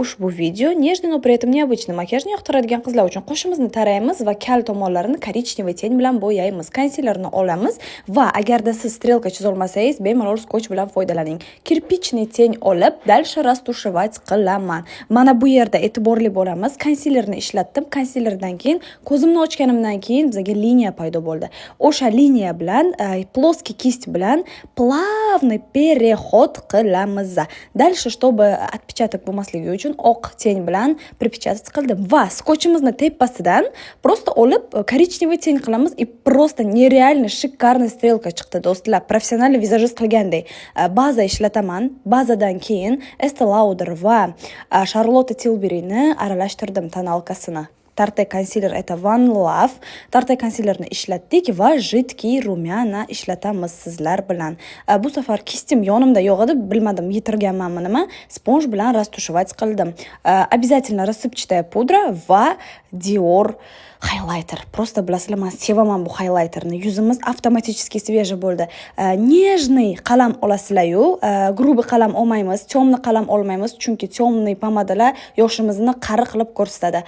Ushbu video нежный, но при этом необычный makiyajni yoqtiradigan qizlar uchun. Qoshimizni taraymiz va kal tomonlarini коричневый тень bilan bo'yaymiz. Konsilerni olamiz va agarda siz стрелка chizolmasangiz, bemalol скотч bilan foydalaning. Кирпичный тень olib, дальше растушевать qilaman. Mana bu yerda e'tiborli bo'lamiz. Konsilerni ishlatdim. Konsilerdan keyin, ko'zimni ochganimdan keyin bizga liniya paydo bo'ldi. O'sha liniya bilan плоский кисть bilan плавный переход qilamiz. Дальше, чтобы отпечаток bo'lmasligi uchun, oq тень bilan припечатать qildim va скотч imizni tepasidan просто olib коричневый тень qilamiz, и просто нереально шикарный стрелка chiqdi, do'stlar, профессиональный визажист qilgandek. Baza ishlataman. Bazadan keyin Estee Lauder va Charlotte Tilburyni aralashtirdim, тоналка sini. Tarte консилер, это One Love. Tarte konsilerni ishlatdik va жидкий румяна ishlatamiz sizlar bilan. Bu safar кисть im yonimda yo'q edi, bilmadim, yitirganmanmi nima, спонж bilan растушевать qildim. Обязательно рассыпчатая pudra va Dior highlighter. Просто bilasizlar, man sevaman bu highlighterni. Yuzimiz avtomatически свежий bo'ldi. Нежный qalam olasizlar-yu, грубый qalam olmaymiz, темный qalam olmaymiz, chunki темный pomadalar yoshimizni qari qilib ko'rsatadi.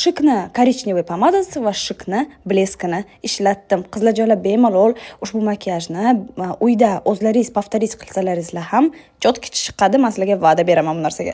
Shikni коричневый pomadasi va Shikni блеск ini ishlatdim. Qizlarjonlar, bemalol ushbu makiyajni uyda o'zlaringiz повторить qilsalaringizlar ham четкий chiqadi, man sizlarga va'da beraman bu narsaga.